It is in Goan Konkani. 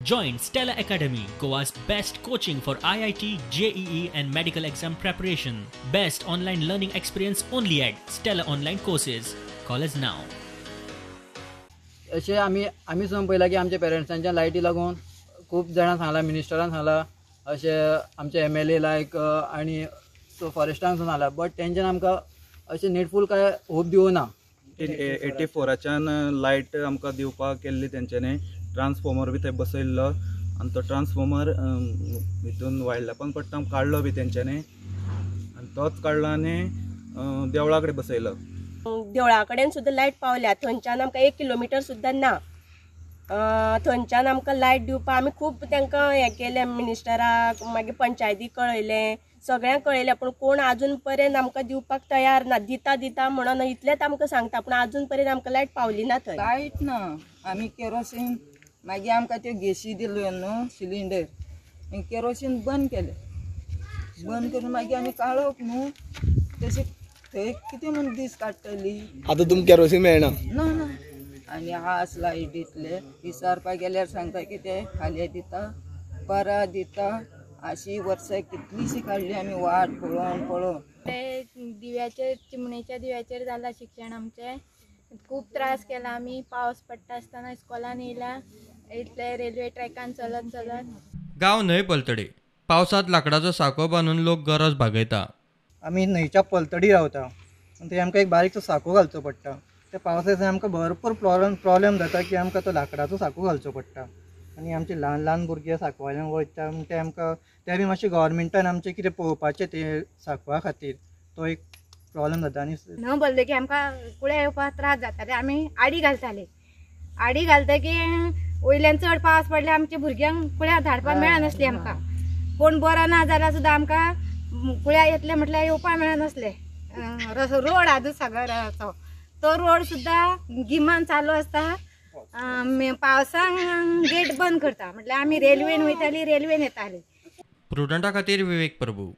Join Stella Academy, Goa's best coaching for IIT, JEE and medical exam preparation. Best online learning experience only at Stella Online Courses. Call us now. अशें आमी आमी सुद्दां पळयलां की आमच्या पेरंट्सांच्या लायटी लागून खूब जाणां सांगलां, मिनिस्टरान सांगलां, अशें आमचे एमएलए लायक आनी फॉरेस्टान सुद्दां सांगलां, बट तेंच्यान आमकां अशें निडफूल काय होप दिवना. 84च्यान लायट आमकां दिवपाक केल्ली तेंच्यांनी, ट्रान्सफॉर्मर बी थंय बसयल्लो आनी तो ट्रान्सफॉर्मर भितून वायल्डा पण पडटा काडलो बी तेंच्यांनी आनी तोच काडलो आनी देवळा कडेन बसयलो. देवळा कडेन सुद्दां लायट पावल्या, थंयच्यान आमकां 1 किलोमिटर सुद्दां ना. थंयच्यान आमकां लायट दिवपाक आमी खूब तांकां हें केलें, मिनिस्टराक, मागीर पंचायतीक कळयलें, सगळ्यांक कळयलें, पूण कोण आजून पर्यंत आमकां दिवपाक तयार ना. दिता दिता म्हणून इतलेंच आमकां सांगता, पूण आजून पर्यंत आमकां लायट पावली ना थंय. लायट ना, आमी केरोसीन मागीर आमकां त्यो गॅसी दिल्यो न्हू सिलिंडर, केरोसीन बंद केलें. बंद करून मागीर आमी काळोख न्हू तशें थंय कितें म्हूण दीस काडटली. आतां तुमकां केरोसीन मेळना? ना ना. आनी आज लायट दितले विचारपाक गेल्यार सांगता कितें फाल्यां दिता, परां दिता, अशी वर्सां कितलींशीं काडली आमी वाट पळोवन पळोवन. ते दिव्याचेर, चिमणेच्या दिव्याचेर जालां शिक्षण आमचें. खूब त्रास केला आमी. पावस पडटा आसतना इस्कॉलान येयला, इतले रेल्वे ट्रॅकान चलत चलत. गांव न्हंय पलतडी पावसांत लाकडाचो साको बांदून लोक गरज भागयता. आमी न्हंयच्या पलतडी रावता आनी थंय आमकां एक बारीकसो साको घालचो पडटा. त्या पावसा दिसांनी आमकां भरपूर प्रॉब्लेम जाता की आमकां तो लाकडाचो साको घालचो पडटा आनी आमचे ल्हान ल्हान भुरगे साकवाल्यान वयता, ते आमकां ते बी मातशें गव्हर्मेंटान आमचें कितें पळोवपाचें ते साकवा खातीर, तो एक प्रॉब्लेम जाता. आनी न्हय भरले की आमकां कुळ्या येवपाक त्रास जाताले. आमी आडी घालताले, आडी घालतकीर वयल्यान चड पावस पडल्यार आमच्या भुरग्यांक कुळ्या धाडपाक मेळनासली. आमकां कोण बरो ना जाल्यार सुद्दां आमकां कुळ्या येतले म्हटल्यार येवपाक मेळनासले. रोड आहा दुधसागराचो, तो रोड सुद्दां गिमान चालू आसता, पावसांक गेट बंद करता, म्हटल्यार आमी रेल्वेन वयताली, रेल्वेन येताली. प्रुडंटा खातीर विवेक प्रभू.